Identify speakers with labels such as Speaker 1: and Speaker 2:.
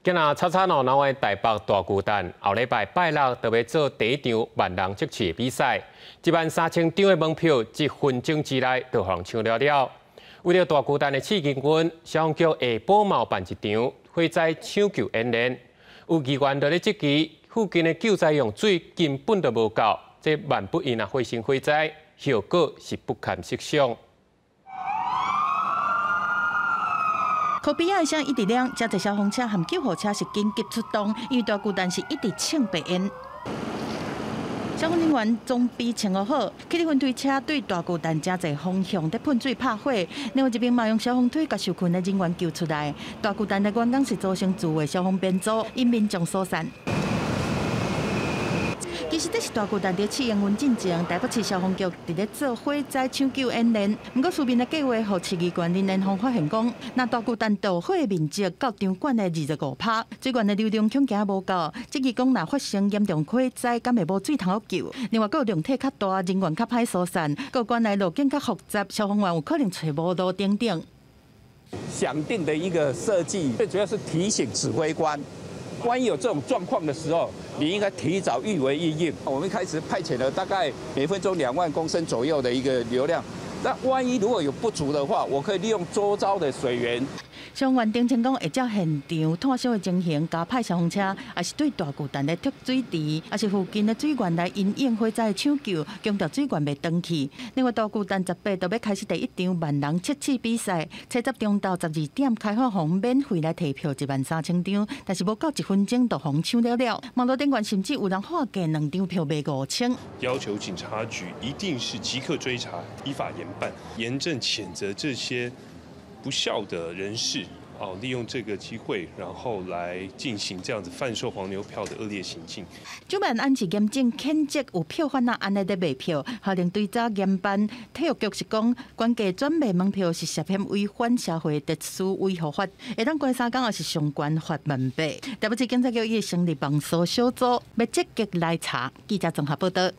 Speaker 1: 今仔早早喏，咱台北大巨蛋後禮拜拜六就欲做第一場萬人測試比賽，1萬3千張的門票，一分鐘之內就予人搶了了。為著大巨蛋的試營運，消防局下晡嘛辦一場火災搶救演練。有議員就咧質疑，附近的救災用水根本就無夠，這萬不一若發生火災，後果是不堪設想。
Speaker 2: 科比亞的聲一直響，遮濟消防車和救護車是緊急出動，因為大巨蛋是一直衝白煙。消防人員裝備穿予好，去咧雲推車對大巨蛋遮濟方向咧噴水拍火，另外一邊嘛用消防推共受困的人員救出來。大巨蛋的員工是組成自衛消防編組，引民眾疏散。其實這是大巨蛋佇試營運進前，台北市消防局佇咧做火災搶救演練。毋過書面的計劃，予市議員林連鳳發現講，若大巨蛋著火的面積到場館的25%，水源的流量恐驚無夠。質疑講，若發生嚴重火災，敢會無水通好救？另外，閣有量體較大，人員較歹疏散，閣館內路徑較複雜，消防員有可能揣無路等等。
Speaker 3: 想定的一個設計，最主要是提醒指揮官。萬一有這種狀況的時候，你應該提早預為因應。我們開始派遣了大概每分鐘2萬公升左右的一個流量。那萬一如果有不足的話，我可以利用周遭的水源。
Speaker 2: 消防員聲稱講會照現場湠燒的情形加派消防車，抑是對大巨蛋的蓄水池，抑是附近的水源來因應火災搶救，強調水源袂斷去。另外，大巨蛋18就欲開始第一場萬人測試比賽，初十中晝12點開放，予免費來提票1萬3千張，但是無夠一分鐘就予人搶了了。網路頂懸甚至有人喊價兩張票賣5000。
Speaker 4: 要求警察局一定是即刻追查，依法嚴辦，嚴正譴責這些不肖的人士哦，利用這個機會，然後來進行這樣子販售黃牛票的惡劣行徑。
Speaker 2: 主辦案是嚴正譴責有票販仔按呢咧賣票，下令追查嚴辦。體育局是講，官價轉賣門票是涉嫌違反社會秩序維護法，會當關三工，抑是上懸罰1萬8。台北市警察局已成立防疏小組，欲積極來查。記者綜合報道。